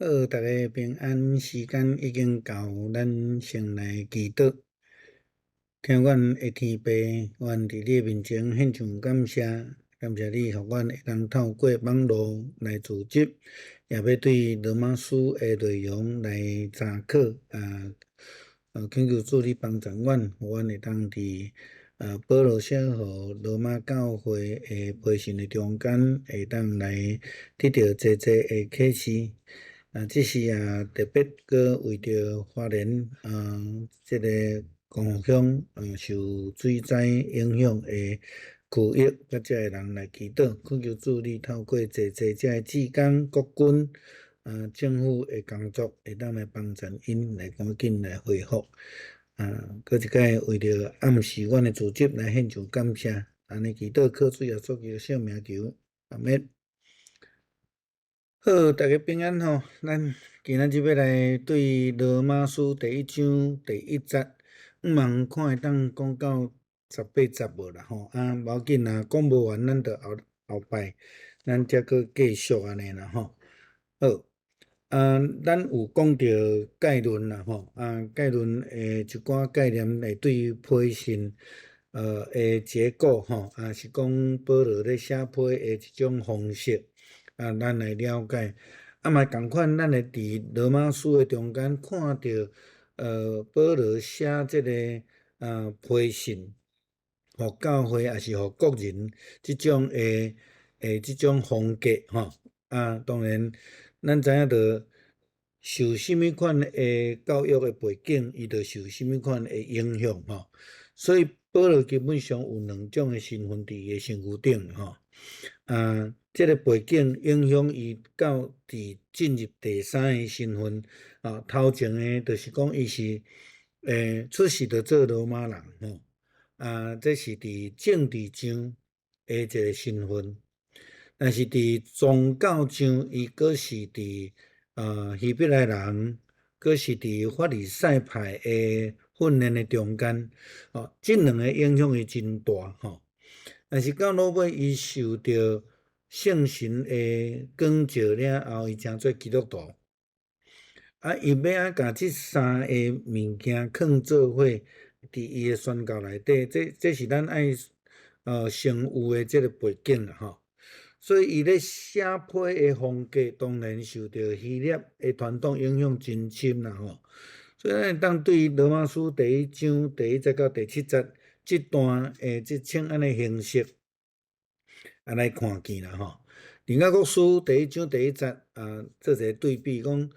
好，逐家平安，時間已經到，咱先來祈禱。天阮的天父，阮佇你的面前獻上感謝，感謝你予阮會當透過網路來組織，也欲對羅馬書的內容來查考。懇求主你幫助阮，予阮會當佇保羅寫予羅馬教會的批信的中間，會當來得著濟濟的啟示。這時也特別閣為著花蓮這个光復鄉受水災影響的區域，佮遮的人來祈禱，懇求主你透過濟濟遮的志工、國軍、政府的工作，會當來幫助𪜶來趕緊來恢復。閣一擺為著暗時阮的組織來獻上感謝，按呢祈禱靠主耶穌基督聖名求，阿們。好，逐家平安吼。咱今仔日欲來對羅馬書第一章第一節，向望看會當講到十八節無啦吼。無要緊啦，講無完，咱就後後擺，咱才閣繼續按呢啦吼。好，咱有講著概論啦吼。概論的一寡概念來對批信的結構吼，是講保羅咧寫批的一種方式。咱來了解，嘛仝款，咱會佇羅馬書的中間看著，保羅寫這个批信，予教會抑是予個人這種風格吼。當然，咱知影著受啥物款的教育的背景，伊就受啥物款的影響吼。所以保羅基本上有兩種的身份佇伊的身軀頂吼。這个背景影響伊到佇進入第三个身份，頭前的就是講伊是出世就做羅馬人吼，這是佇政治上的一个身份，但是佇宗教上，伊閣是佇希伯來人，閣是佇法利賽派的訓練的中間，這兩个影響伊真大吼。但是到落尾，伊受著聖神的光照了後，伊成做基督徒。伊欲按共這三个物件囥做伙，佇伊的宣教內底，這是咱愛先有的這个背景啦吼。所以伊咧寫批的風格，當然受著希臘的傳統影響真深啦吼。所以咱會當對羅馬書第一章第一節到第七節這段的這請安的形式，來看見啦吼。雅各書第一章第一節做一個對比，講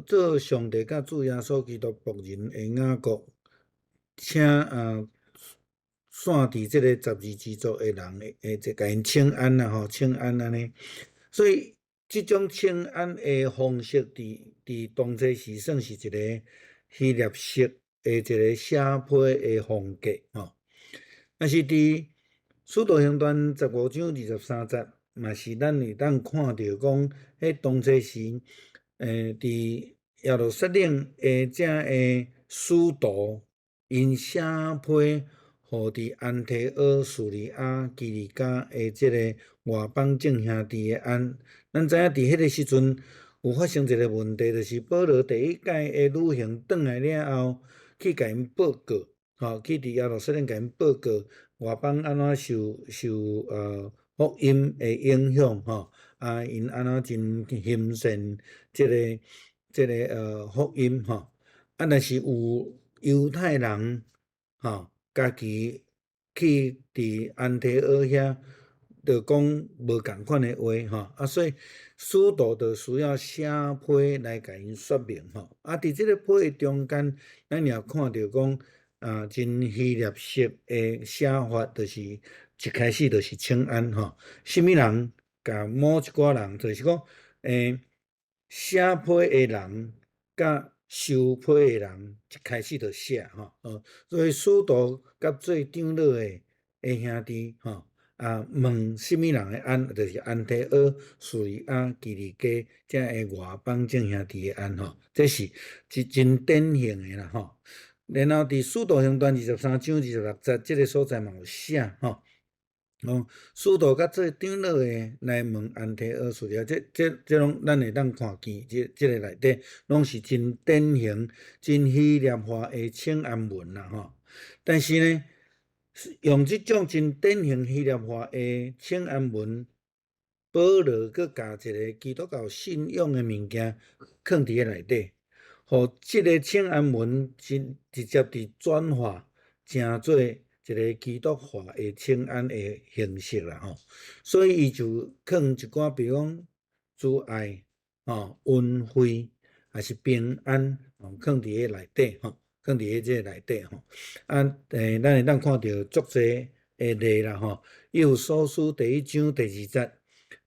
做上帝佮主耶穌基督僕人的雅各，請散佇這個十二支族的人的，就共𪜶請安啦吼，請安按呢。所以這種請安的方式，佇當初時算是一個希臘式的一個寫批的風格吼。但是佇使徒行傳15章23節，嘛是咱會當看著講，彼當初時，佇耶路撒冷的遮个使徒，𪜶寫批予佇安提阿、敘利亞、基利家的這个外邦眾兄弟的安。咱知影佇彼个時陣有發生一个問題，就是保羅第一擺的旅行轉來了後，去共𪜶報告，吼，去佇耶路撒冷共𪜶報告外邦按怎受福音的影響，吼，𪜶按怎真欣羨這个福音，吼，但是有猶太人，吼，家己去佇安提阿遐，就講無仝款的話，吼，所以使徒就需要寫批來共𪜶說明，吼，佇這个批的中間，咱也看著講，真希臘式的寫法，就是一開始就是請安，吼，啥物人共某一寡人，就是講，寫批的人佮收批的人，一開始就寫，吼，所以使徒佮做長老的兄弟，吼，問啥物人的安，就是安提阿、敘利亞、基利家遮个外邦眾兄弟的安，吼，這是一真典型的啦，吼。然後佇使徒行傳23章26節，這个所在嘛有寫，吼。哦，使徒佮做長老的來問安提阿書了，這攏咱會當看見，這個內底攏是真典型、真希臘化的請安文啦吼。但是呢，用這種真典型希臘化的請安文，保羅閣共一个基督教信仰的物件囥佇咧內底，予這个請安文真直接佇轉化成做一个基督化的請安的形式啦吼，所以伊就囥一寡，比如講慈愛、吼恩惠，抑是平安，吼，囥佇咧內底吼，囥佇咧這个內底吼。啊，咱會當看著足濟的例啦吼。以弗所書第一章第二節，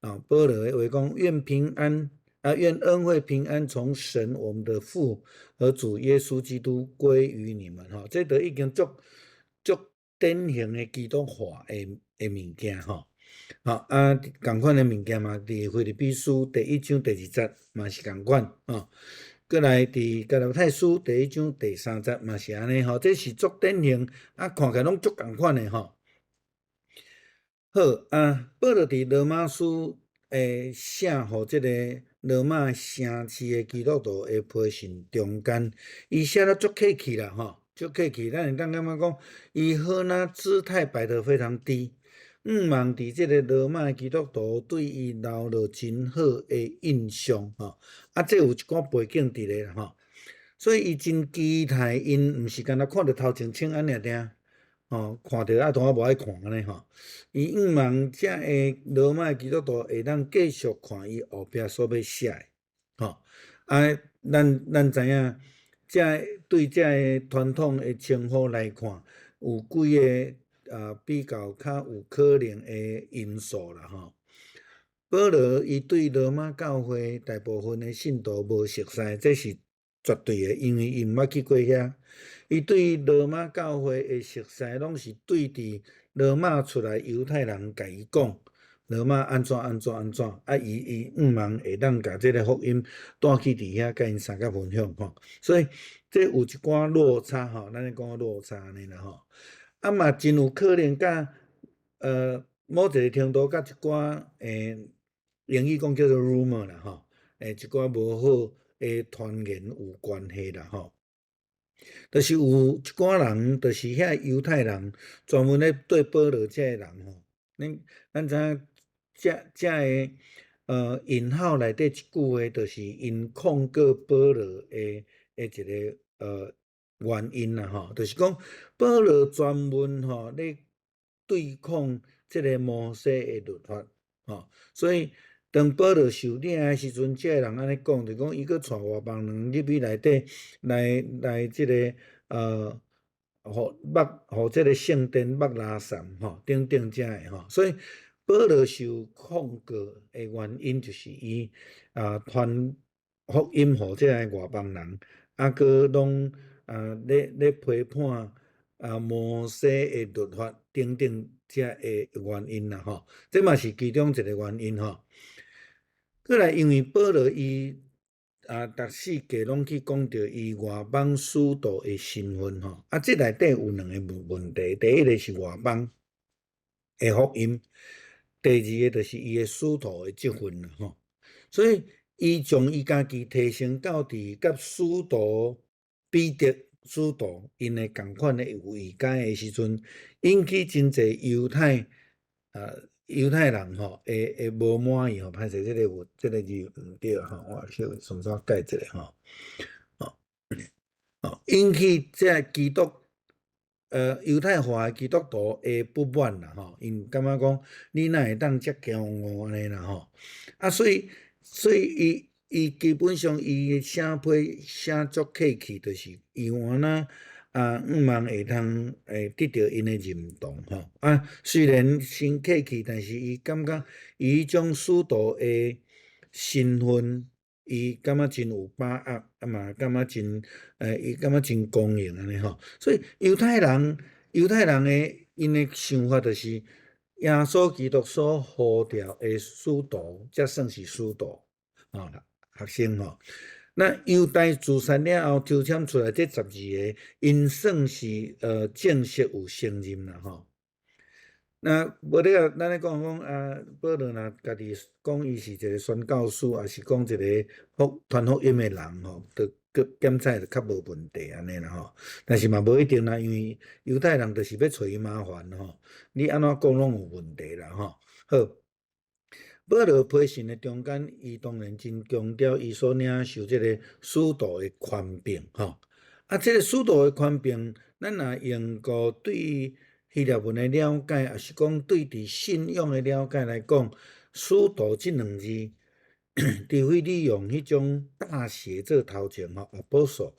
啊，保羅的話講：願平安啊，願恩惠平安從神我們的父和主耶穌基督歸於你們吼。這都已經足足典型的基督化的物件吼，吼啊，仝款的物件嘛，佇腓立比書第一章第二節嘛是仝款吼，閣來佇加拉太書第一章第三節嘛是按呢吼，這是足典型，啊，看起來攏足仝款的吼。好啊，保羅佇羅馬書寫予這个羅馬城市的基督徒的批信中間，伊寫得足客氣啦吼。足客氣，咱會當感覺講，伊好若姿態擺得非常低，向望佇這个羅馬基督徒對伊留落真好的印象吼。啊，這有一寡背景佇咧吼，所以伊真期待𪜶，毋是干焦看著頭前請安爾爾，吼，看著啊，當我無愛看按呢吼。伊向望遮个羅馬基督徒會當繼續看伊後壁所欲寫的，吼。啊，咱知影。這對這個傳統的稱呼來看，有幾个啊比較較有可能的因素啦吼。保羅伊對羅馬教會大部分的信徒無熟似，這是絕對的，因為伊毋捌去過遐。伊對羅馬教會的熟似，攏是對佇羅馬出來猶太人共伊講。羅馬按怎按怎按怎，啊！伊向望會當共這个福音帶去佇遐，共𪜶相佮分享吼。所以這有一寡落差吼，咱咧講落差按呢啦吼。啊嘛真有可能佮某一个程度佮一寡英語講叫做 rumor 啦吼，一寡無好的傳言有關係啦吼。就是有一寡人，就是遐猶太人專門咧對保羅這个人吼，咱知影。這个引號內底一句話，就是𪜶控告保羅的一个原因啦吼，就是講保羅專門吼咧對抗這个摩西的律法吼，所以當保羅受掠的時陣，這个人按呢講，就講伊閣帶外邦人入去內底來這个予這个聖殿目垃圾吼，等等這个吼，所以保羅受控告的原因，就是伊啊傳福音予這个外邦人，啊，閣攏啊咧批判啊摩西的律法等等這个原因啦吼，這嘛是其中一個原因吼。閣來，因為保羅伊啊，逐四界攏去講著伊外邦使徒的身份吼，啊，這內底有兩个問題，第一个是外邦的福音。第二个就是伊的使徒的職分啦吼，所以伊將伊家己提升到佇佮使徒彼得使徒𪜶的仝款的位階的時陣，引起真濟猶太人吼會無滿意吼，歹勢這個有這个字毋對吼，我小順煞改一下吼，哦，引起這基督。猶太化的基督徒的不滿啦吼，𪜶感覺講你哪會當遮驕傲按呢啦吼？啊，所以伊基本上伊寫批寫足客氣，就是伊原來啊，向望會通會得著𪜶的認同吼。啊，雖然先客氣，但是伊感覺伊彼種使徒的身份，伊感覺真有把握，啊嘛感覺真，伊感覺真光榮按呢吼。所以猶太人的𪜶的想法就是，耶穌基督所呼召的使徒，才算是使徒，吼，學生吼。那猶大自殺了後，抽籤出來這12个，𪜶算是正式有承認啦吼。那無咧啊，咱咧講講啊，保羅若家己講伊是一個宣教師，抑是講一個傳福音的人吼，就閣檢採就較無問題按呢啦吼。但是嘛無一定啦，因為猶太人就是欲揣伊麻煩吼，你按怎講攏有問題啦吼。好，保羅批信的中間，伊當然真強調伊所領受這個使徒的權柄吼。啊，這個使徒的權柄，咱若用個對希臘文的了解，抑是講對佇信仰的了解來講，使徒這兩字，除非你用彼種大寫做頭前吼，apostle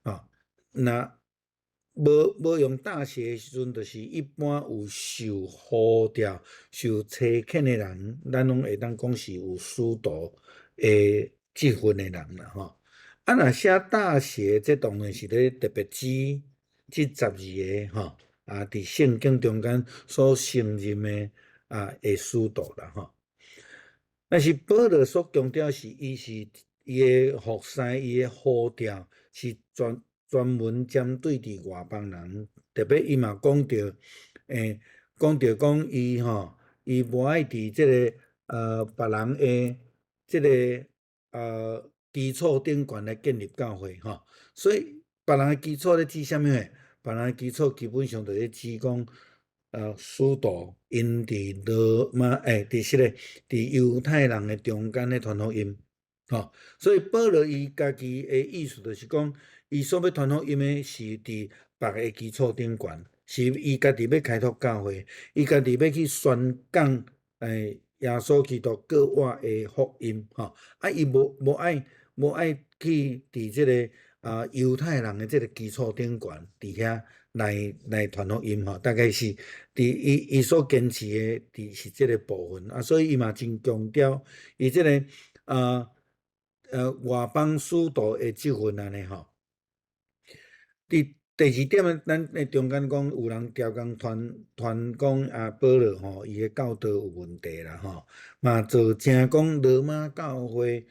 啊，若無用大寫的時陣，就是一般有受呼召、受差遣的人，咱攏會當講是有使徒的職分的人啦吼。啊，若寫大寫，這當然是咧特別指這12個吼。啊，佇聖經中間所承認的啊，的使徒啦吼。但是保羅所強調是，伊是伊的服侍，伊的呼召是專門針對佇外邦人，特別伊嘛講著，講著講伊吼，伊無愛佇這个別人的這个基礎頂懸來建立教會吼，所以別人的基礎咧指啥物貨？別人的基礎基本上就是指講，使徒𪜶佇羅馬，佇這個佇猶太人的中間咧傳福音，吼，所以保羅伊家己的意思就是講，伊所欲傳福音的是佇別个基礎頂懸，是伊家己欲開拓教會，伊家己欲去宣講，耶穌基督閣活的福音，吼，啊，伊無愛去佇這个猶太人的這个基礎頂懸，佇遐來傳福音吼，大概是佇伊所堅持的，佇是這个部分啊，所以伊嘛真強調伊這个外邦使徒的職分按呢吼。佇第二點，咱的中間講有人刁工傳傳講啊，保羅吼，伊的教導有問題啦吼，嘛造成講羅馬教會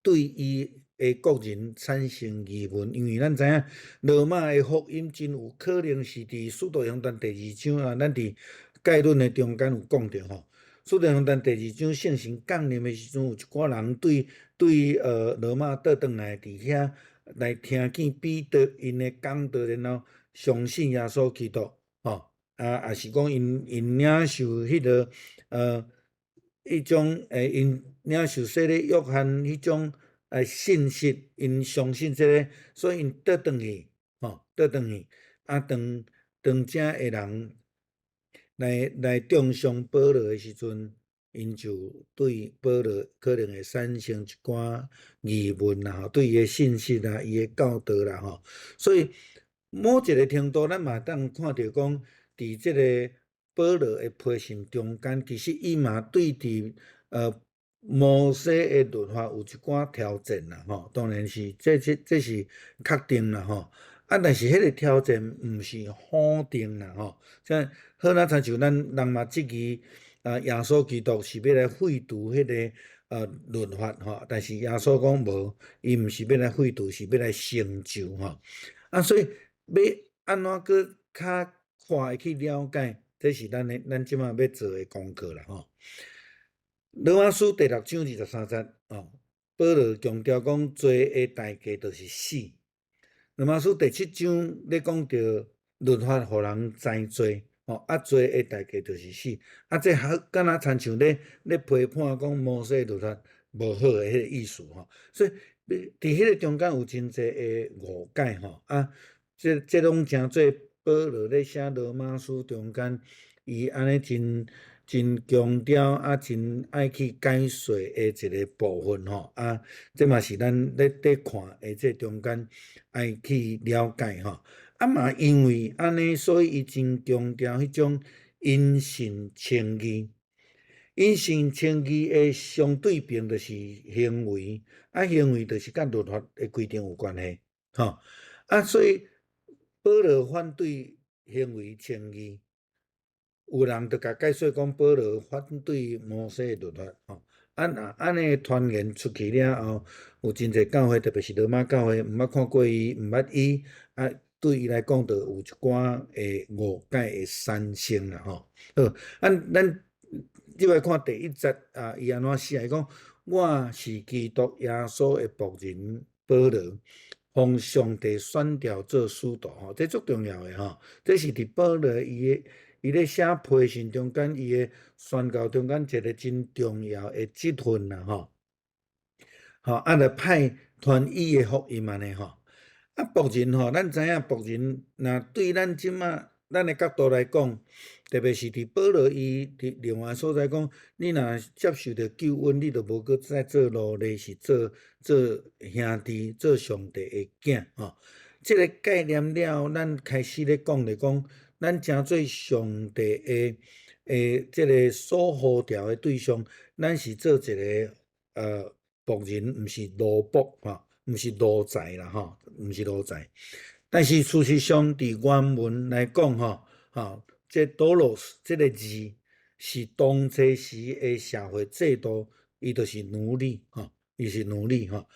對伊的個人產生疑問，因為咱知影羅馬的福音真有可能是佇使徒行傳第二章啊，咱佇概論的中間有講著吼，使徒行傳第二章聖神降臨的時陣，有一寡人對羅馬倒轉來佇遐來聽見彼得𪜶的講道，然後相信耶穌基督，吼，啊，抑是講𪜶領受彼个彼種𪜶領受洗禮約翰彼種信息，𪜶相信這个，所以𪜶倒轉去，吼，倒轉去，啊，當遮的人來中傷保羅的時陣，𪜶就對保羅可能會產生一寡疑問啦，吼，對伊的信息啦，伊的教導啦，吼，所以某一個程度，咱嘛當看著講，佇這个保羅的批信中間，其實伊嘛對佇摩西的律法有一寡挑戰啦，吼，當然是這是確定啦，吼。啊，但是彼个挑戰毋是否定啦，吼。像好若親像咱人嘛質疑啊，耶穌基督是欲來廢除彼个律法吼，但是耶穌講無，伊毋是欲來廢除，是欲來成就吼。啊，所以欲按怎閣較快去了解，這是咱這馬欲做的功課啦，吼。羅馬書第六章23節，哦，保羅強調講罪的代價就是死。羅馬書第七章咧講著律法予人知罪，吼，啊罪的代價就是死。啊，這好敢若親像咧批判講摩西律法無好的彼个意思吼。所以佇彼个中間有真濟的誤解吼。啊，這攏成做保羅咧寫羅馬書中間，伊按呢真真強調啊，真愛去解說的一个部分吼。啊，這嘛是咱咧看的這中間愛去了解吼。啊嘛因為按呢，所以伊真強調彼種因信稱義。因信稱義的相對邊就是行為，啊行為就是佮律法的規定有關係，吼。啊，所以保羅反對行為稱義。有人就共解說講保羅反對摩西的律法，吼。啊若按呢傳言出去了後，有真濟教會，特別是羅馬教會，毋捌看過伊，毋捌伊，啊，對伊來講，就有一寡的誤解會產生啦吼。好，啊，咱入來看第一節啊，伊按怎寫？伊講：我是基督耶穌的僕人保羅，奉上帝選召做使徒吼，這足重要的吼。這是佇保羅伊的伊咧寫批信中間，伊的宣告中間一個真重要的職份啦吼。吼，啊，來派傳伊的福音按呢吼。啊，僕人吼，咱知影僕人，若對咱這馬咱的角度來講，特別是佇保羅伊佇另外所在講，你若接受著救恩，你就無閣再做奴隸，是做做兄弟，做上帝的囝吼。這個概念了後，咱開始咧講咧講，咱成做上帝的的這個所呼召的對象，咱是做一個僕人，毋是奴僕吼，毋是奴才啦吼，毋是奴才。但是事實上，佇原文來講吼，吼，這 doulos 這個字是當初時的社會制度，伊就是奴隸吼，伊是奴隸吼。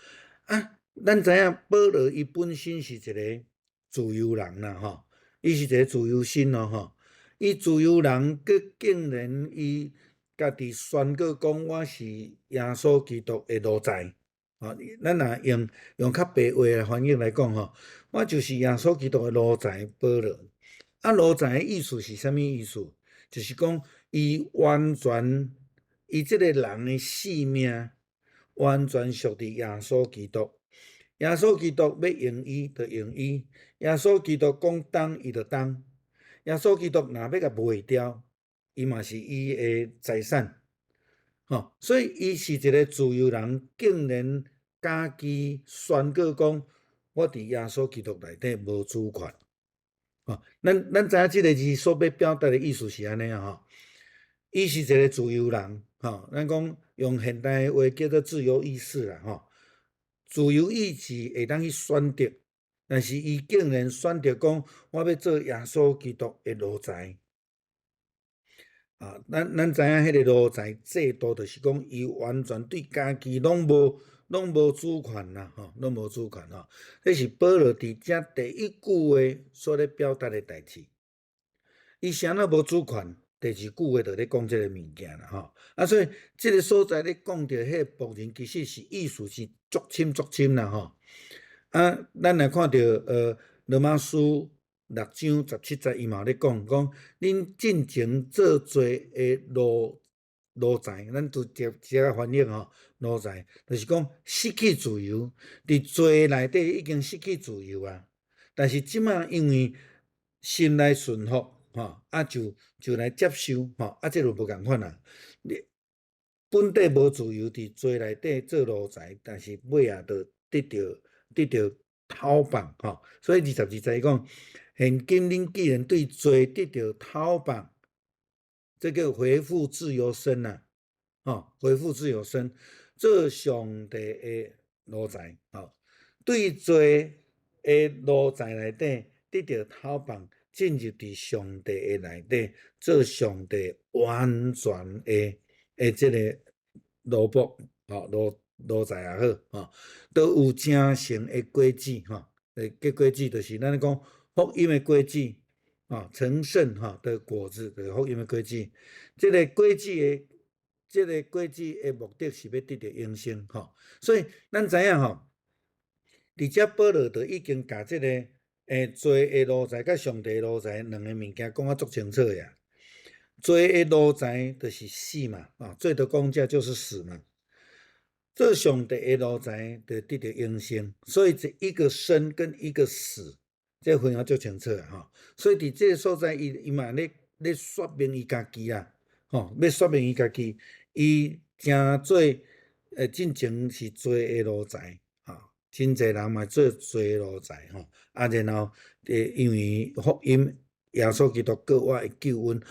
啊，咱知影保羅伊本身是一個自由人啦吼，伊是一個自由身咯吼。伊自由人，閣竟然伊家己宣告講我是耶穌基督的奴才。吼，咱若用用較白話來翻譯來講吼，我就是耶穌基督的奴才保羅。啊，奴才的意思是啥物意思？就是講伊完全，伊這個人的性命完全屬佇耶穌基督。耶穌基督欲用伊，就用伊；耶穌基督講當，伊就當。耶穌基督若欲共賣掉，伊嘛是伊的財產。吼，所以伊是一個自由人，竟然家己宣告講，我佇耶穌基督內底無主權。吼，咱咱知影這個字所欲表達的意思是按呢啊吼。伊是一個自由人，吼，咱講用現代的話叫做自由意志啦，吼。自由意志會當去選擇，但是伊竟然選擇講，我欲做耶穌基督的奴才。啊，咱咱知影彼個奴才制度，就是講伊完全對家己攏無攏無主權啦，吼，攏無主權吼。這是保羅佇遮第一句話所咧表達的代誌。伊啥物無主權？第二句話就咧講這個物件啦，吼。啊，所以這個所在咧講著彼個僕人，其實是意思是足深足深啦，吼。啊，咱來看著羅馬書六章十七節，伊嘛有咧講，講恁進前做罪的奴奴才，咱就直接翻譯吼，奴才就是講失去自由，佇罪內底已經失去自由啊。但是這馬因為心內順服，吼，啊就就來接受，吼，啊這就無仝款啊。你本底無自由，佇罪內底做奴才，但是尾仔就得著得著解放，吼。所以二十二節講，現今恁既然對罪得著解放，這叫恢復自由身啊，吼，恢復自由身，做上帝的奴才，吼，對罪的奴才內底得著解放，進入佇上帝的內底，做上帝完全的的這個奴僕，吼，奴奴才也好，吼，都有成聖的果子，吼，結果子就是咱講福音的果子，啊，成聖吼的果子，就是福音的果子。這個果子的，這個果子的目的是欲得著永生，吼。所以咱知影吼，佇遮保羅就已經共這個罪的奴才佮上帝的奴才兩个物件講甲足清楚的啊。罪的奴才就是死嘛，啊，罪的工價就是死嘛。做上帝的奴才就得著永生，所以這一個生跟一個死，這分啊足清楚啊吼。所以佇這個所在，伊伊嘛咧咧說明伊家己啊，吼，欲說明伊家己，伊成做進前是罪的奴才，吼，真濟人嘛做罪的奴才吼，啊，然後因為福音耶穌基督過我的救恩，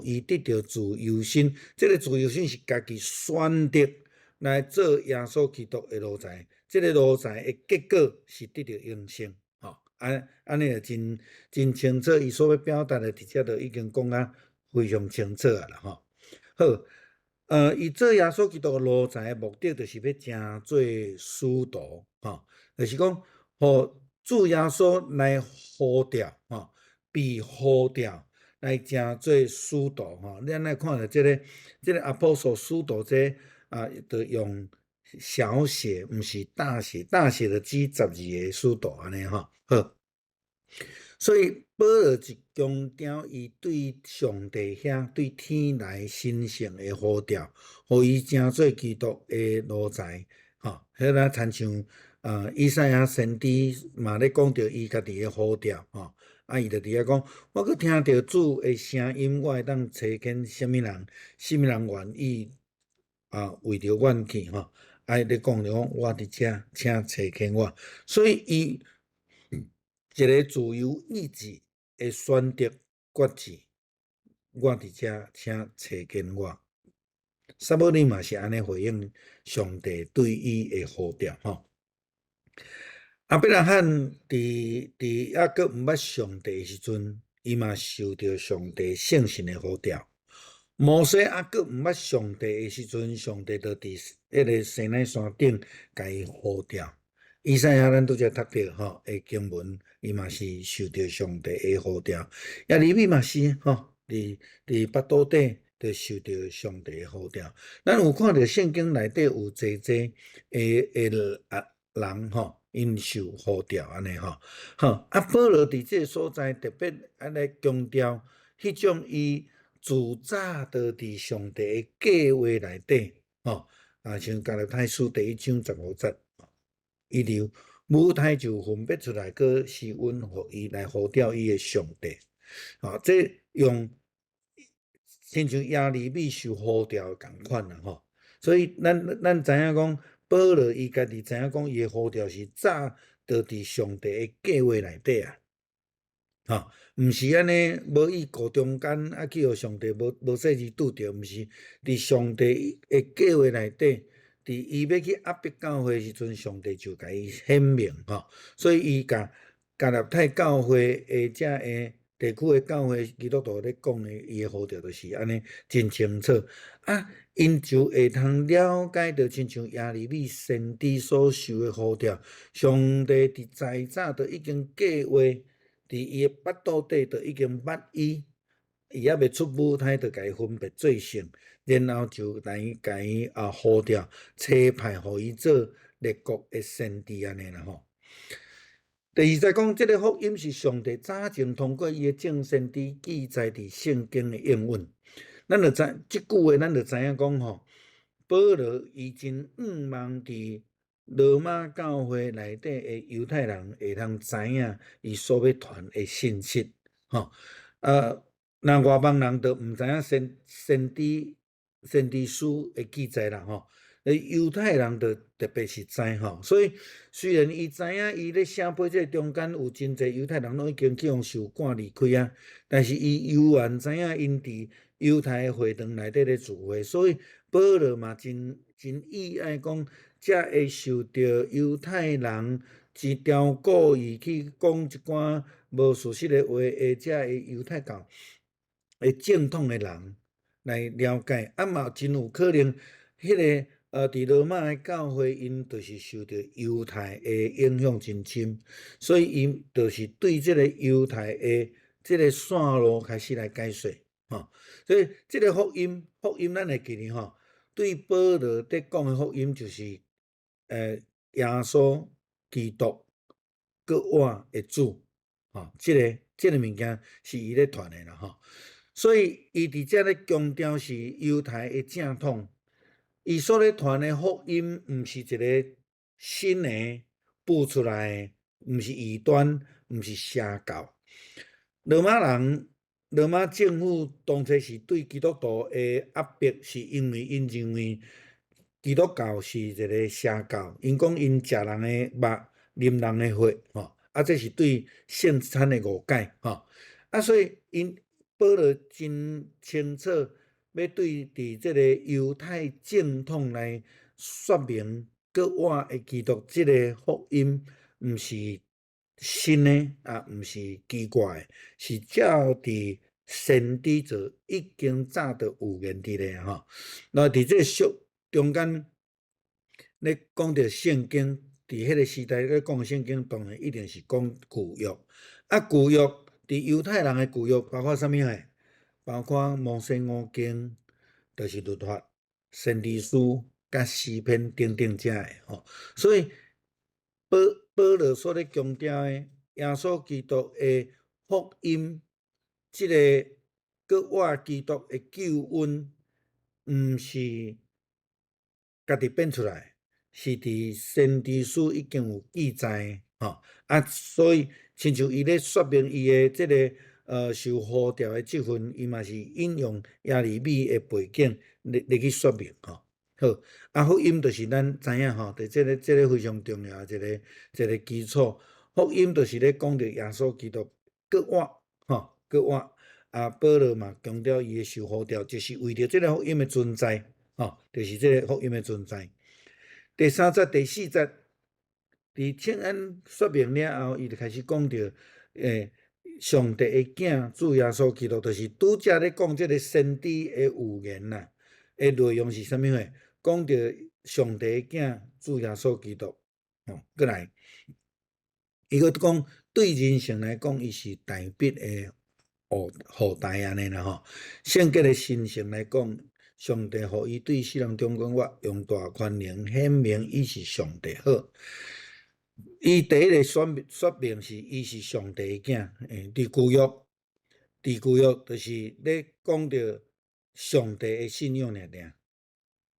予伊得著自由身，這個自由身是家己選擇來做耶穌基督的奴才，這個奴才的結果是得著永生，吼，按按呢就真真清楚，伊所欲表達的，佇遮就已經講甲非常清楚啊啦，吼。好，伊做耶穌基督的奴才的目的，就是欲成做使徒，吼，就是講，予主耶穌來呼召，吼，被呼召來成做使徒，吼。咱來看著這個 apostle 使徒這啊，就用小寫，毋是大寫，大寫就指12個使徒按呢吼。好，所以保羅一強調伊對上帝遐對天來神聖的呼召，予伊成做基督的奴才，吼。彼若親像啊，以賽亞先知嘛咧講著伊家己的呼召，吼。啊，伊就佇遐講，我閣聽著主的聲音，我會當差遣啥物人，啥物人願意啊為著阮去，吼。啊，伊咧講著講，我佇遮，請差遣我。所以伊一個自由意志的選擇決志，我佇遮，請差遣我。撒母耳嘛是按呢回應上帝對伊的呼召，吼。亞伯拉罕佇猶閣毋捌上帝的時陣，伊嘛受著上帝聖神的呼召。摩西猶閣毋捌上帝的時陣，上帝就佇彼个西奈山頂共伊呼召。以賽亞咱拄才讀著吼的經文，伊嘛是受著上帝的呼召。耶利米嘛是吼，佇腹肚底就受著上帝的呼召。咱有看著聖經內底有濟濟的啊人吼，𪜶受呼召按呢吼。好，啊保羅佇這个所在特別按呢強調，彼種伊自早就佇上帝的計劃內底，吼，啊像加拉太書第一章15節，伊佇母胎就分別出來，閣施恩予伊來呼召伊的上帝，吼，這用親像耶利米受呼召仝款啦，吼，所以咱知影講，保羅伊家己知影講，伊的呼召是早就佇上帝的計劃內底啊，吼，毋是按呢無意顧中間啊去予上帝無細膩拄著，毋是佇上帝的計劃內底，佇伊欲去壓迫教會的時陣，上帝就共伊顯明吼，所以伊共加拉太教會的遮个地區的教會基督徒咧講的，伊的呼召就是按呢真清楚。啊，𪜶就會通了解著，親像耶利米先知所受的呼召，上帝佇在早就已經計劃，佇伊的腹肚底就已經捌伊，伊猶未出母胎就共伊分別做聖，然後就來共伊啊呼召，差派予伊做列國的先知按呢啦吼。第二節講，這个福音是上帝早前通過伊的眾先知記載佇聖經的應允。咱就知這句話，咱就知影講吼，保羅伊真向望佇羅馬教會內底的猶太人會通知影伊所欲傳的信息，吼。若外邦人就毋知影先知書的記載啦，吼。猶太人就特別是知吼，所以雖然伊知影伊咧寫批這个中間有真濟猶太人攏已經去予受趕離開啊，但是伊猶原知影𪜶佇猶太的會堂內底咧聚會，所以保羅嘛真意愛講，才會受著猶太人一條故意去講一寡無事實的話的遮个猶太教的正統的人來了解，啊嘛真有可能，彼个佇羅馬的教會，𪜶就是受著猶太的影響真深，所以𪜶就是對這个猶太的這个線路開始來解說，吼。所以這个福音咱會記得吼，對保羅佇講的福音就是，耶穌基督閣我的主，吼，這个物件是伊咧傳的啦，吼。所以伊佇遮咧強調是猶太的正統。伊所咧傳的福音，毋是一个新的補出來的，毋是異端，毋是邪教。羅馬人、羅馬政府當初是對基督徒的壓迫，是因為𪜶認為基督教是一个邪教，𪜶講𪜶食人的肉、啉人的血，吼，啊，這是對聖餐的誤解，吼，啊，所以𪜶保羅真清楚。欲對佇這个猶太正統來說明，閣活的基督這个福音，毋是新的，啊，毋是奇怪的，是照佇先知就已經早就預言佇咧吼。那佇這個中間咧講著聖經，佇彼个時代咧講聖經，當然一定是講舊約。啊，舊約佇猶太人的舊約包括啥物貨？包括摩西五經，就是律法、先知書、佮詩篇等等遮的吼。所以保保羅所咧強調的耶穌基督的福音，這个閣活基督的救恩，毋是家己變出來，是佇先知書已經有記載吼。啊，所以親像伊咧說明伊的這个受呼召的這份，伊嘛是引用耶利米的背景來來去說明吼。好，啊，福音就是咱知影吼，佇這個非常重要的一個基礎。福音就是咧講著耶穌基督閣活吼，閣活。啊，保羅嘛強調伊的受呼召，就是為著這个福音的存在，吼，就是這个福音的存在。第三節、第四節，佇請安說明了後，伊就開始講著，上帝的囝主耶穌基督，就是拄才咧講這个先知的預言啦。的內容是啥物貨？講著上帝的囝主耶穌基督，吼，閣來，伊閣講對人性來講，伊是大衛的後代按呢啦吼。聖潔的神性來講，上帝予伊對世人中間活，用大權能顯明伊是上帝好。伊第一个說明是伊是上帝的囝，佇舊約就是咧講著上帝的信仰爾爾，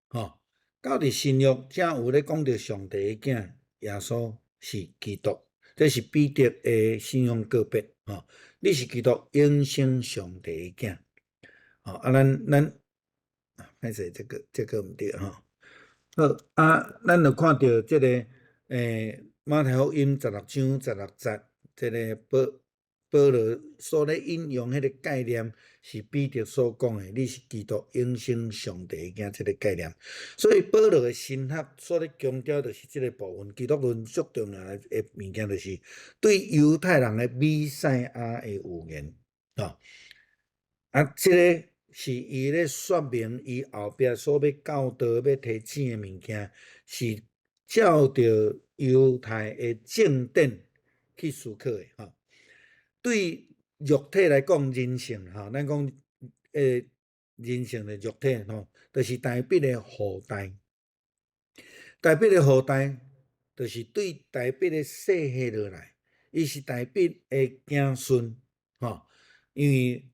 吼。到佇新約才有咧講著上帝的囝耶穌是基督，這是彼得的信仰告白，吼。你是基督永生上帝的囝，吼。啊，咱歹勢，這個毋對吼。好，啊，咱就看著這个馬太福音16章16節，這个保羅所咧引用彼个概念，是彼得所講的，你是基督永生上帝的囝，這个概念。所以保羅的神學所咧強調就是這个部分，基督論足重要的物件，就是對猶太人的彌賽亞的預言，吼。啊，這个是伊咧說明伊後壁所欲教導、欲提醒的物件，是照著猶太的正典去思考的，吼。對肉體來講，人性吼，咱講人性的肉體吼，就是大衛的後代。大衛的後代，就是對大衛的世系落來，伊是大衛的子孫，吼。因為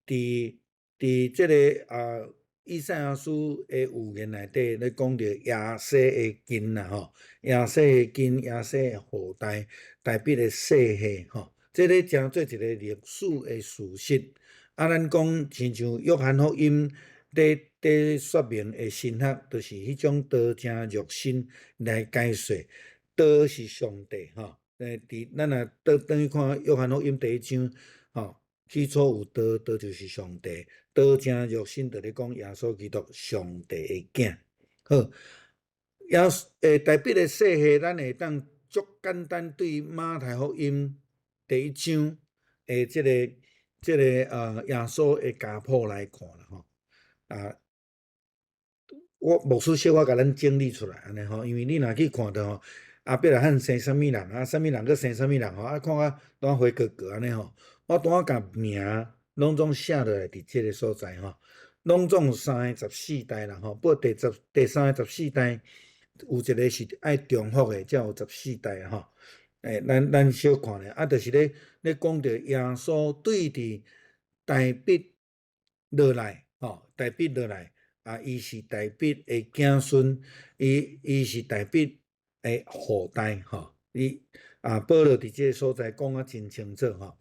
佇這个以賽亞書的預言內底咧講著耶西的根啦，吼，耶西的根，耶西的後代，大衛的世系，吼。這个成做一个歷史的事實。啊，咱講親像約翰福音咧說明的神學，就是彼種道成肉身來解說，道是上帝，吼。佇咱若倒轉去看約翰福音第一章，吼，起初有道，道就是上帝，道成肉身，就咧講耶穌基督上帝的囝。好，耶大衛的世系，咱會當足簡單對馬太福音第一章的這個耶穌的家譜來看啦吼。啊，我牧師小可共咱整理出來按呢吼，因為你若去看著吼，亞伯拉罕生啥物人，啊，啥物人閣生啥物人吼，啊，看甲拄花格格按呢吼。我拄仔共名攏總寫落來佇這个所在吼，攏總有三个十四代啦吼，不過第三个十四代有一个是愛重複的，才有十四代吼。咱小看咧，啊，就是咧講著耶穌對佇大衛落來，吼，大衛落來，啊，伊是大衛的子孫，伊是大衛的後代，吼，伊啊，保羅佇這个所在講啊真清楚，吼。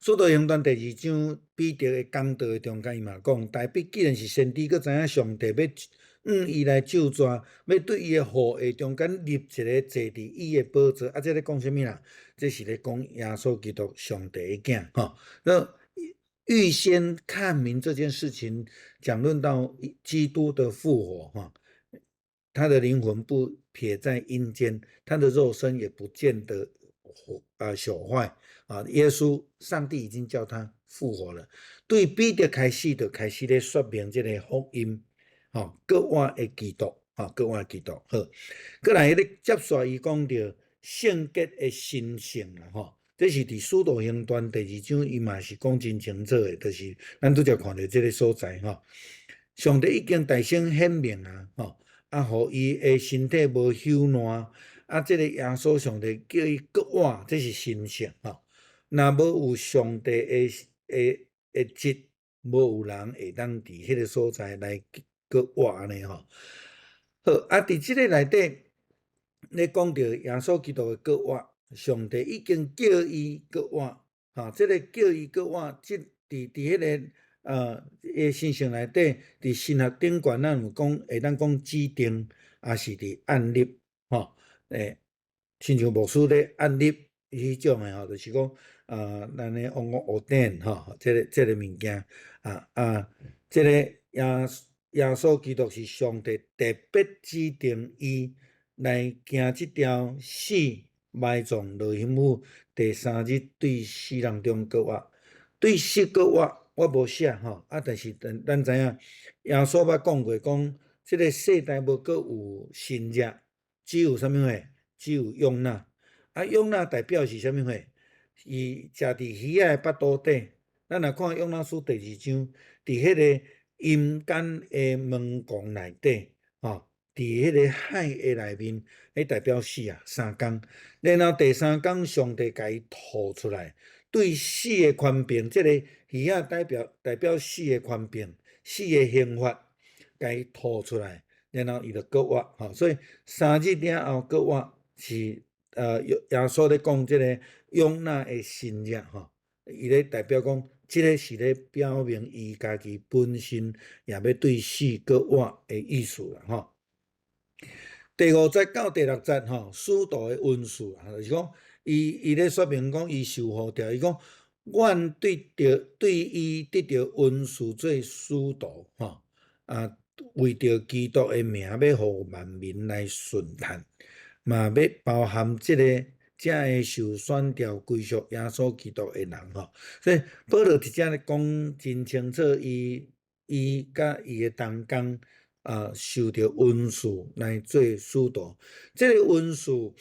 使徒行傳第二章，彼得的講道的中間，伊嘛講，大衛既然是先知，閣知影上帝欲向伊來咒詛，欲對伊的後裔中間立一个坐佇伊的寶座，啊，這咧講啥物啦？這是咧講耶穌基督上帝的囝，吼。那預先看明這件事情，講論到基督的復活，哈，他的靈魂不撇在陰間，他的肉身也不見得朽壞啊！耶穌，上帝已經叫他復活了。對彼得開始就開始咧說明這个福音，吼，閣活的基督，吼，閣換基督。好，閣來彼个接續伊講著聖潔的神性啦，吼，這是佇使徒行傳第二章，伊嘛是講真清楚的，就是咱拄才看著這个所在，吼。上帝已經大聲顯明啊，吼，啊，予伊的身體無朽爛，啊，這个耶穌上帝叫伊閣活，這是神聖，吼。若無有上帝的旨，無有人會當佇彼个所在來閣活按呢吼。好，啊，佇這个內底，咧講著耶穌基督的閣活，上帝已經叫伊閣活，吼，這个叫伊閣活，這佇彼个的神聖內底，佇神學頂懸，咱有講會當講指定，抑是佇按立，吼，親像牧師咧按立彼種的吼，就是講，咱咧講講 ordain 吼，這个物件，啊，這个耶穌基督是上帝特別指定伊來行這條死埋葬落辛苦，第三日對死人中復活，對死復活。我無寫吼，啊，但是咱知影，耶穌捌講過，講這个世代無閣有先知，只有啥物貨？只有約拿。啊，約拿代表是啥物貨？伊食佇魚仔的腹肚底。咱若看約拿書第二章，佇彼个陰間的門拱內底，吼，佇彼个海的內面，彼代表死啊，三工。然後第三工，上帝共伊吐出來。對死的權柄，這个魚仔代表死的權柄，死的刑罰，共伊吐出來，然後伊就閣活，吼。所以三日了後閣活是耶穌咧講這个約拿的神跡，吼，伊咧代表講，這个是咧表明伊家己本身也欲對死閣活的意思啦，吼。第五節到第六節，吼，使徒的恩賜，就是講，伊咧說明講，伊受呼召，伊講，阮對著對伊得著恩賜做使徒，吼，啊，為著基督的名，欲予萬民來順嘆，嘛欲包含這个遮个受選召歸屬耶穌基督的人，吼。所以保羅佇遮咧講真清楚，伊佮伊的同工啊，受著恩賜來做使徒，這个恩賜，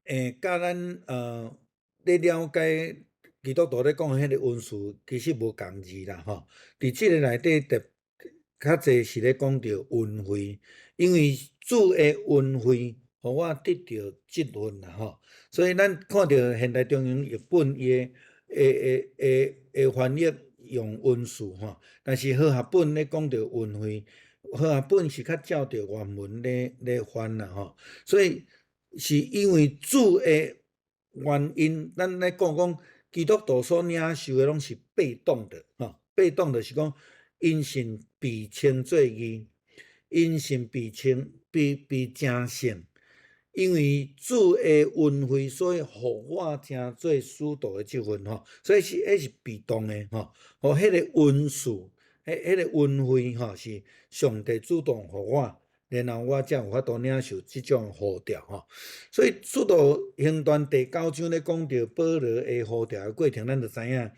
佮咱咧了解基督徒咧講的彼个恩賜，其實無仝字啦，吼。佇這个內底特較濟是咧講著恩惠，因為主的恩惠，予我得著這份啦，吼。所以咱看著現代中文譯本伊的翻譯用恩賜吼，但是和合本咧講著恩惠，和合本是較照著原文咧翻啦，吼。所以是因為主的原因，咱咧講講基督徒所領受的攏是被動的，吼，被動的是講因信被稱做義，因信被成聖，因為主的恩惠，所以予我成做使徒的這份吼，所以是彼是被動的吼，予彼个恩賜，彼个恩惠吼是上帝主動予我。然後我才有法度領受這種呼召吼，所以使徒行傳第九章咧講著保羅的呼召的過程，咱就知影，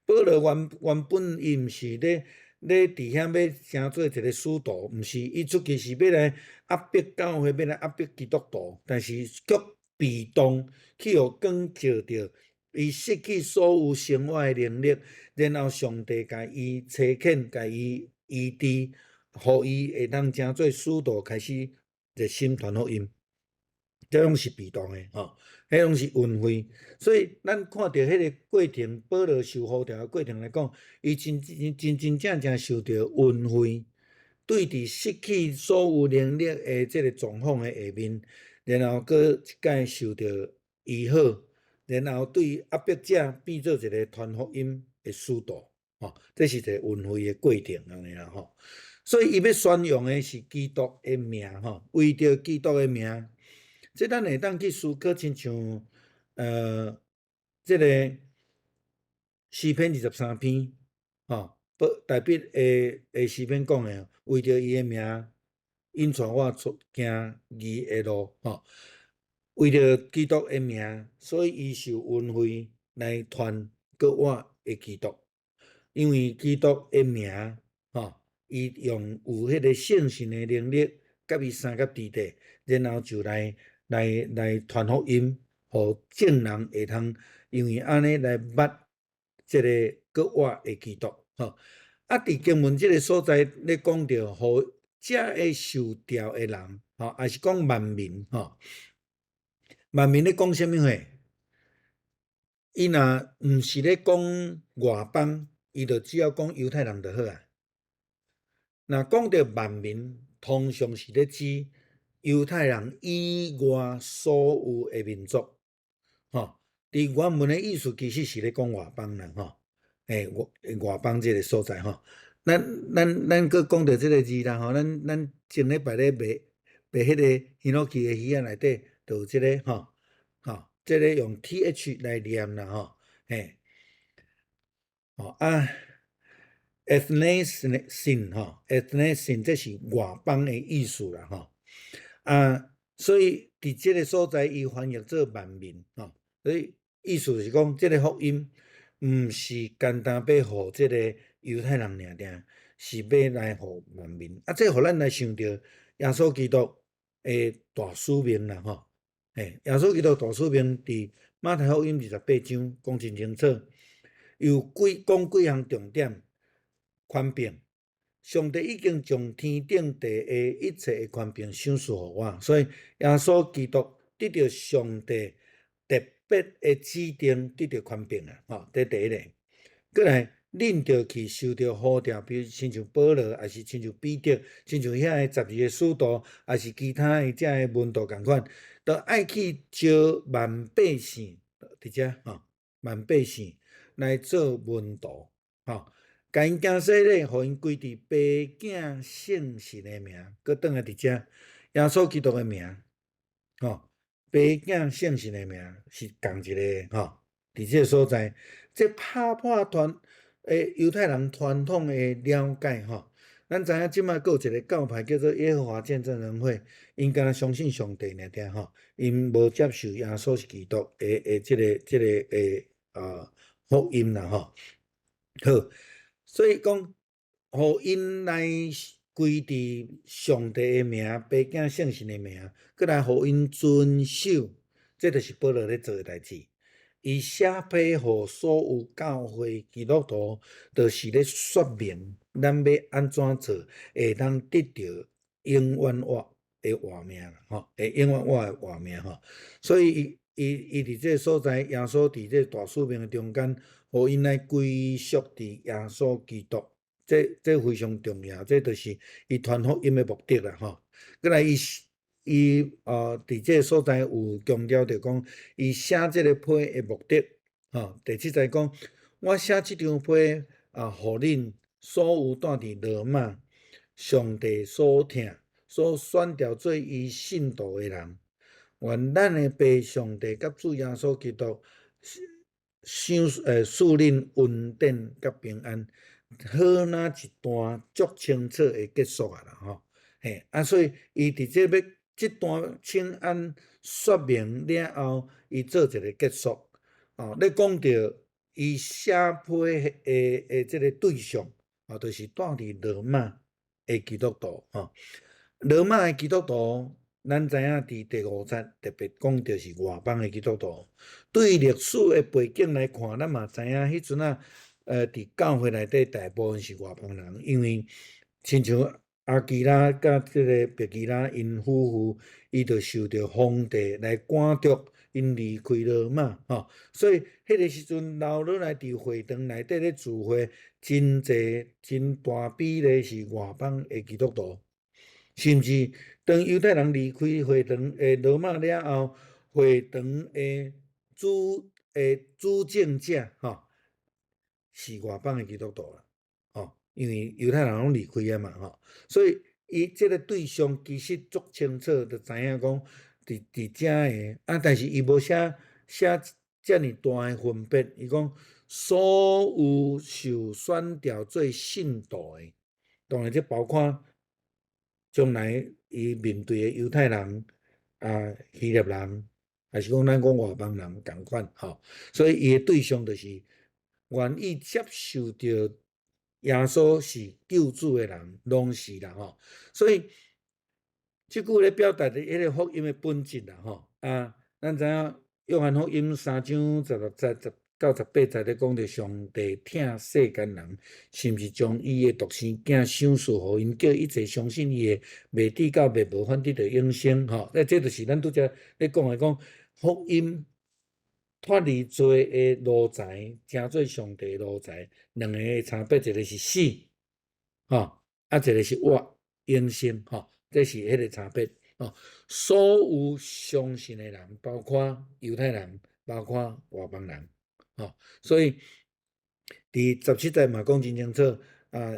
保羅原本伊毋是咧佇遐欲成做一个使徒，毋是，伊出去是欲來壓迫教會，欲來壓迫基督徒，但是卻被動去予光照著，伊失去所有生活的能力，然後上帝共伊差遣，共伊醫治，予伊會當成做使徒，開始熱心傳福音，這攏是被動的吼，彼攏是恩惠。所以咱看著彼个過程，保羅受呼召的過程來講，伊真真真真正正受著恩惠，對佇失去所有能力的這个狀況的下面，然後閣一擺受著醫好，然後對壓迫者變做一个傳福音的使徒，吼，這是一个恩惠的過程按呢啦吼。所以伊欲宣揚的是基督的名，吼，為著基督的名，這咱會當去思考，親像這个詩篇23篇，吼，大衛的詩篇講的，為著伊的名，引帶我出行義的路，吼，為著基督的名，所以伊受恩惠來傳閣活的基督，因為基督的名，吼。伊用有彼个聖神的能力，佮佮伊相佮弟弟，然後就來傳福音，予眾人會通因為按呢來捌這個閣活的基督，吼。啊，佇經文這个所在咧講著，予遮个受召的人，吼，抑是講萬民，吼，萬民咧講啥物話？伊若毋是咧講外邦，伊就只要講猶太人就好啊。若講著萬民，通常是咧指猶太人以外所有的民族，吼。佇原文的意思其實是咧講外邦人，吼。外邦這个所在，吼。咱閣講著這个字啦，吼。咱前禮拜咧賣彼个ヒノキ的魚仔內底，就有這个吼，吼，這个用 th 來念啦，吼，嘿，吼啊，ethnesin 吼，ethnesin 這是外邦的意思啦，吼，啊，所以佇這个所在，伊翻譯做萬民，吼，所以意思是講，這个福音毋是干焦欲予這个猶太人爾爾，是欲來予萬民。啊，這予咱來想著耶穌基督的大使命啦，吼，嘿，耶穌基督大使命佇馬太福音28章講真清楚，有幾講幾項重點，權柄，上帝已經將天頂地下一切的權柄賞賜予我，所以耶穌基督得著上帝特別的指定，得著權柄啊，吼，這第一个。閣來，恁著去受著呼召，比如親像保羅，抑是親像彼得，親像遐个12个使徒，抑是其他的遮个門徒仝款，都愛去招萬百姓，佇遮吼，萬百姓來做門徒，吼，共𪜶行洗禮，予𪜶歸佇爸囝聖神的名，閣轉來佇遮，耶穌基督的名，吼，爸囝聖神的名是仝一个，吼，佇這个所在，這拍破傳猶太人傳統的了解，吼，咱知影這擺閣有一個教派叫做耶和華見證人會，𪜶敢若相信上帝爾爾吼，𪜶無接受耶穌是基督的這个福音啦，吼。好，所以講，予𪜶來歸佇上帝的名、爸囝聖神的名，閣來予𪜶遵守，這就是保羅咧做的代誌。伊寫批予所有教會基督徒，就是咧說明咱欲按怎做，會當得著永遠活的活命吼，會永遠活的活命吼。所以伊伊伊佇這个所在，耶穌佇這個大使命的中間，予𪜶來歸屬佇耶穌基督，這非常重要，這就是伊傳福音的目的啦吼。閣來伊伊佇這个所在有強調著講，伊寫這个批的目的，吼，第七節講，我寫這張批啊，予恁所有住佇羅馬，上帝所疼、所選召做伊聖徒的人，願咱的父上帝佮主耶穌基督賞賜恁恩典佮平安，好若一段足清楚的結束啊啦吼，嘿，啊，所以伊佇這欲這段請安說明了後，伊做一个結束。哦，咧講著伊寫批的這个對象，哦，就是住佇羅馬的基督徒，吼。羅馬的基督徒，咱知影佇第五節特別講著是外邦的基督徒。對歷史的背景來看，咱嘛知影彼陣仔，佇教會內底大部分是外邦人，因為親像亞居拉佮這个百基拉𪜶夫婦，伊就受著皇帝來趕逐𪜶離開羅馬，吼，所以彼个時陣留落來佇會堂內底咧聚會，真濟真大比例是外邦的基督徒，甚至當猶太人離開會堂的羅馬了後，會堂的主政者，吼，是外邦的基督徒啦，吼，因為猶太人攏離開啊嘛，吼，所以伊這个對象其實足清楚，就知影講佇遮个，啊，但是伊無寫遮爾大的分別，伊講所有受選召做聖徒的，當然這包括將來伊面對的猶太人、啊希臘人，抑是講咱講外邦人仝款，吼，所以伊的對象就是願意接受著耶穌是救主的人，攏是啦，吼，所以這句咧表達的彼个福音的本質啦吼。啊，咱知影約翰福音三章十六節到十八節咧講著上帝疼世間人，甚至將伊的獨生囝賞賜予𪜶，叫一切相信伊的，袂致到滅亡，反得著永生吼。啊，這就是咱拄才咧講的講福音脫離罪的奴才，成做上帝奴才，兩個的差別，一個是死，吼，啊，一個是活永生，吼，這是彼個差別，吼。所有相信的人，包括猶太人，包括外邦人，吼，所以佇十七節嘛講真清楚，啊，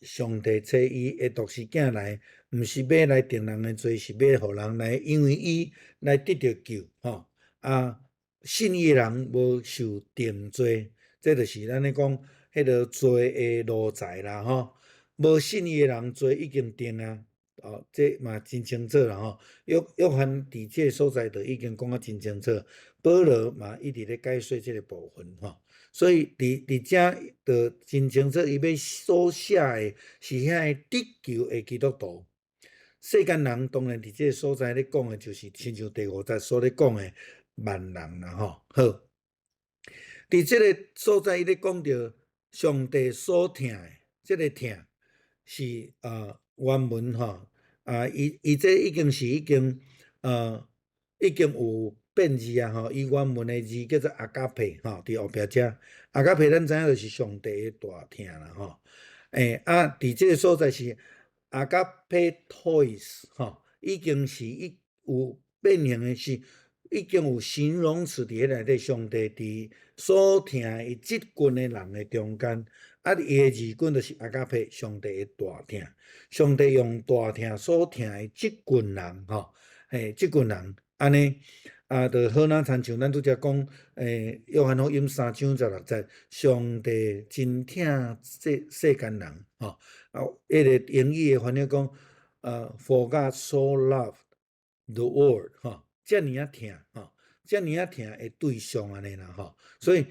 上帝差伊的獨生囝來，毋是欲來定人的罪，是欲予人來，因為伊來得著救，吼，啊。信伊的人無受定罪，這就是咱咧講彼个罪的奴才啦吼。無信伊的人罪已經定啊，哦，這嘛真清楚啦吼。約翰佇這个所在就已經講甲真清楚，保羅嘛一直咧解說這个部分吼。所以佇遮就真清楚，伊欲所寫的是遐个得救的基督徒。世間人當然佇這个所在咧講的，就是親像第五節所咧講的萬人啦吼。好，佇這个所在，伊咧講著上帝所疼的，這个疼是啊原文吼啊，伊這已經是已經有變字啊吼，伊原文的字叫做 agape 吼，佇後壁遮 agape 咱知影就是上帝的大疼啦吼。欸啊，佇這个所在是 agapetois 吼，已經是已有變形的是已經有形容詞佇彼內底，上帝佇所疼的這群的人的中間，啊，伊的字根就是 agape，上帝的大疼，上帝用大疼所疼的這群人吼，嘿，這群人按呢啊，就好若親像咱拄才講，欸，約翰福音三章十六節，上帝真疼這世間人，吼，啊，彼个英語的翻譯講，For God so loved the world，吼。遮爾仔疼，吼，遮爾仔疼的對象按呢啦，吼，所以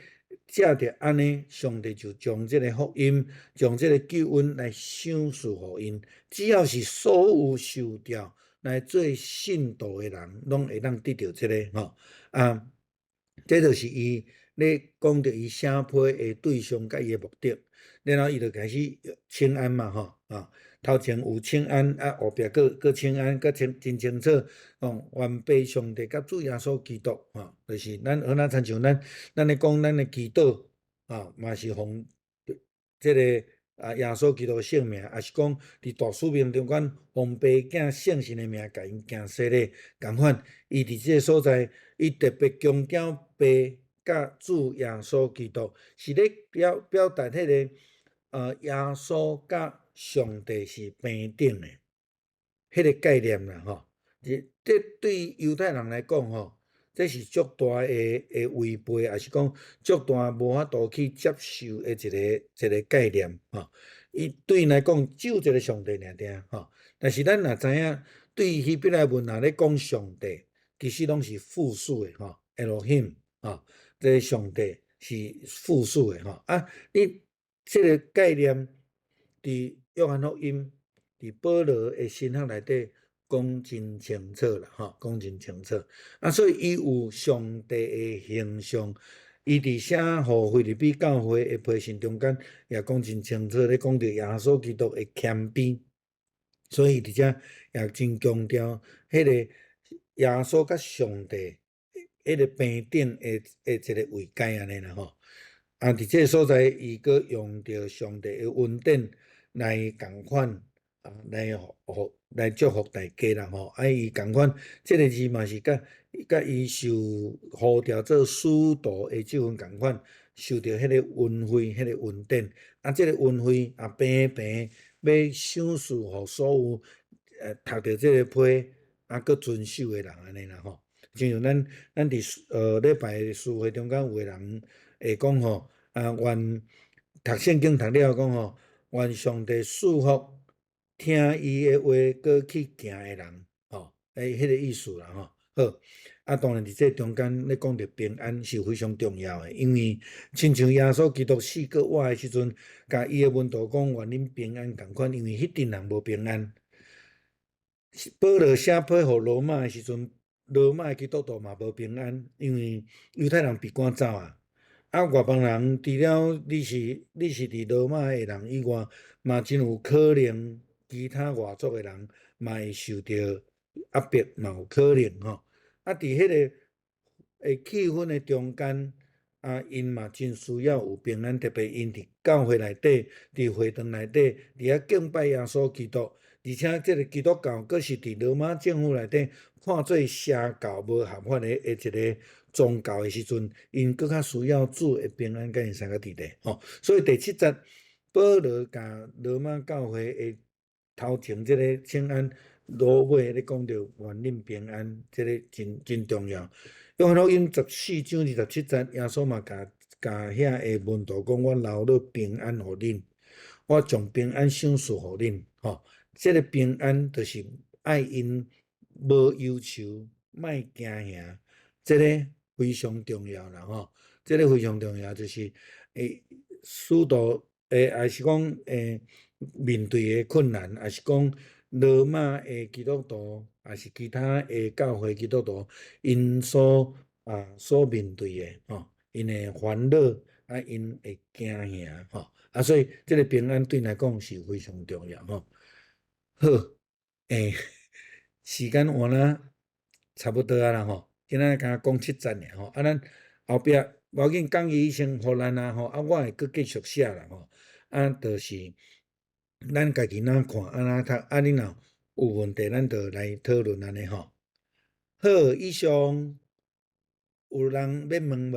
藉著按呢，上帝就將這个福音，將這个救恩來賞賜予𪜶。只要是所有受召來做信徒的人，攏會當得著這个，吼，啊，這就是伊咧講著伊寫批的對象佮伊的目的，然後伊就開始請安嘛，吼，啊。頭前有請安，啊後壁閣閣請安，閣清真清楚，講願父上帝佮主耶穌基督，吼，就是咱好若親像咱咧講咱的祈禱，啊，嘛是奉這个啊耶穌基督的聖名，抑是講佇大使命中間奉父囝聖神的名共𪜶行洗禮，仝款，伊佇這个所在，伊特別強調父佮主耶穌基督，是咧表達彼个耶穌佮上帝是平等的，彼个概念啦吼。這對猶太人來講吼，這是足大的違背，抑是講足大無法度去接受的一個概念吼。伊對𪜶來講，只有一個上帝爾爾吼。但是咱若知影，對希伯來文若咧講上帝，其實攏是複數的吼，Elohim 吼，這个上帝是複數的吼。啊，你這个概念佇約翰福音，佇保羅的神學內底講真清楚啦，吼，講真清楚。啊，所以伊有上帝的形象，伊佇寫予腓立比教會的批信中間也講真清楚，咧講著耶穌基督的謙卑。所以佇遮也真強調，彼个耶穌佮上帝彼个平等的一个位階按呢啦吼。啊，佇這个所在，伊閣用著上帝的恩典來仝款啊，來予來祝福大家啦吼。啊，伊仝款這个字嘛是佮伊受呼召做使徒的這份仝款，受著彼个恩惠、彼个恩典。啊，這个恩惠也平平欲賞賜予所有讀著這个批啊，閣遵守的人按呢啦吼。親像咱佇禮拜聚會中間有的人會講吼，啊，願讀聖經讀了講吼，願上帝賜福聽伊的話閣去行的人，吼，欸，彼个意思啦吼。好，啊，當然佇這中間咧講著平安是非常重要的，因為親像耶穌基督死閣活的時陣，共伊的門徒講願恁平安仝款，因為彼陣人無平安。保羅寫批予羅馬的時陣，羅馬的基督徒嘛無平安，因為猶太人被趕走啊。啊，外邦人除了你是佇羅馬的人以外，嘛真有可能其他外族的人嘛會受著壓迫，嘛有可能吼。啊，佇彼个的氣氛的中間，啊，𪜶嘛真需要有平安，特別𪜶佇教會內底，佇會堂內底，佇遐敬拜耶穌基督，而且這个基督教閣是佇羅馬政府內底看做邪教無合法的一个宗教的時陣，𪜶閣較需要主的平安佮𪜶相佮佇咧吼。所以第七節，保羅共羅馬教會的頭前這个請安，落尾咧講著願恁平安，這个真真重要。約翰福音14章27節，耶穌嘛共共遐个門徒講：我留落平安予恁，我將平安賞賜予恁。吼，這个平安就是愛𪜶無憂愁，莫驚嚇，這个非常重要啦吼。這个非常重要，就是使徒抑是講面對的困難，抑是講羅馬的基督徒，抑是其他的教會基督徒，𪜶所面對的吼，𪜶的煩惱啊，𪜶會驚嚇吼，啊，所以這个平安對𪜶來講是非常重要吼。好，時間換啦，差不多啊啦吼，今仔敢若講七節爾吼，啊，咱後壁無要緊，講義醫生予咱啊吼，啊，我會閣繼續寫啦吼，啊，就是咱家己哪看按怎讀，啊，恁若有問題，咱就來討論按呢吼。好，以上有人欲問無，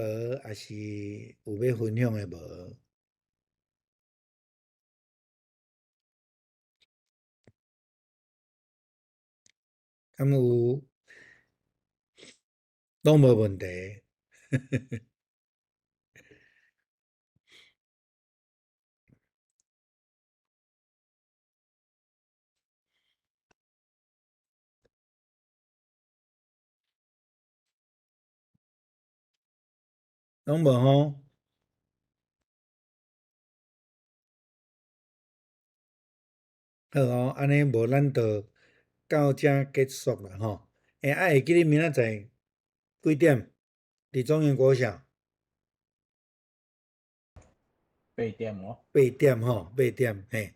抑是有欲分享的無？敢有？攏無問題。攏無吼？好哦，按呢無咱就到遮結束啦吼。啊，會記得明仔載幾點？佇中原國小？八點哦。八點吼，八點嘿。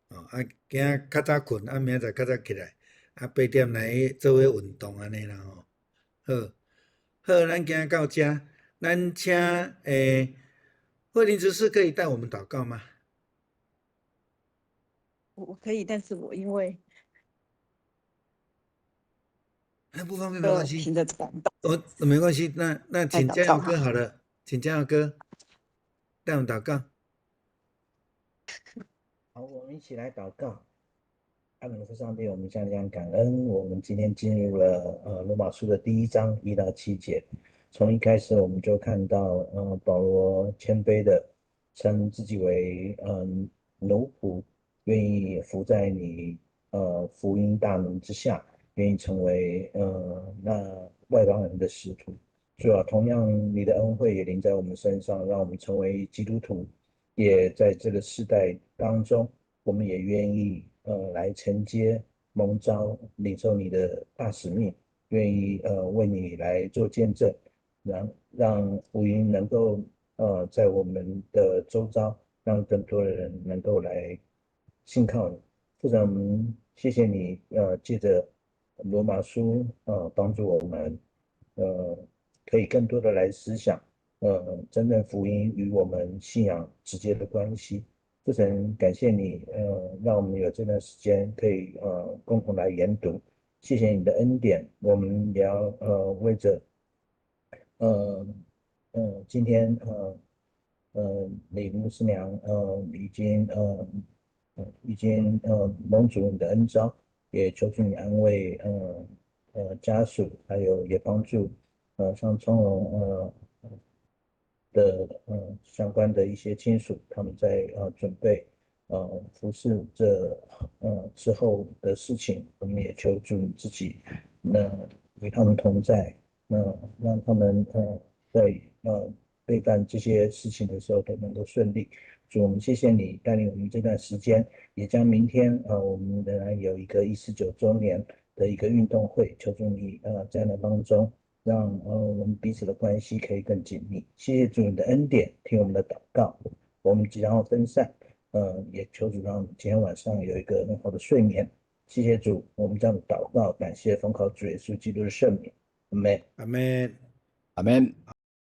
哦，啊，今仔較早睏，啊，明仔載較早起來，啊，八點來做伙運動按呢啦吼。好，好，咱今仔到遮，咱請慧玲執事可以帶我們禱告嗎？我可以，但是我因為那不方便沒關係。聽得懂。哦，沒關係，那請嘉耀哥好了，請嘉耀哥帶我們禱告。好，我們一起來禱告。阿們，父上帝，我們將將感恩，我們今天進入了羅馬書的第一章1到7節。從一開始我們就看到，保羅謙卑的稱自己為奴僕，願意服在你福音大能之下，願意成為那外邦人的使徒。主啊，同樣你的恩惠也臨在我們身上，讓我們成為基督徒，也在這個世代當中，我們也願意來承接蒙召，領受你的大使命，願意為你來做見證，讓福音能夠在我們的周遭，讓更多的人能夠來信靠你。父神，我們謝謝你，借着羅馬書，幫助我們，可以更多的來思想，真正福音與我們信仰直接的關係。父神，感謝你，讓我們有這段時間可以共同來研讀。謝謝你的恩典，我們也要為着，今天李牧師娘已經蒙主你的恩召，也求主你安慰家屬，還有也幫助像聰榮的相關的一些親屬，他們在準備服侍這之後的事情，我們也求主你自己那與他們同在，那讓他們在備辦這些事情的時候都能夠順利。主，我們謝謝你帶領我們這段時間，也將明天我們仍然有一個149週年的一個運動會，求主你在那當中，讓我們彼此的關係可以更緊密。謝謝主你的恩典，聽我們的禱告，我們即將要分散，也求主讓我們今天晚上有一個很好的睡眠。謝謝主，我們這樣的禱告，感謝奉靠主耶穌基督的聖名，阿門。阿門。阿門。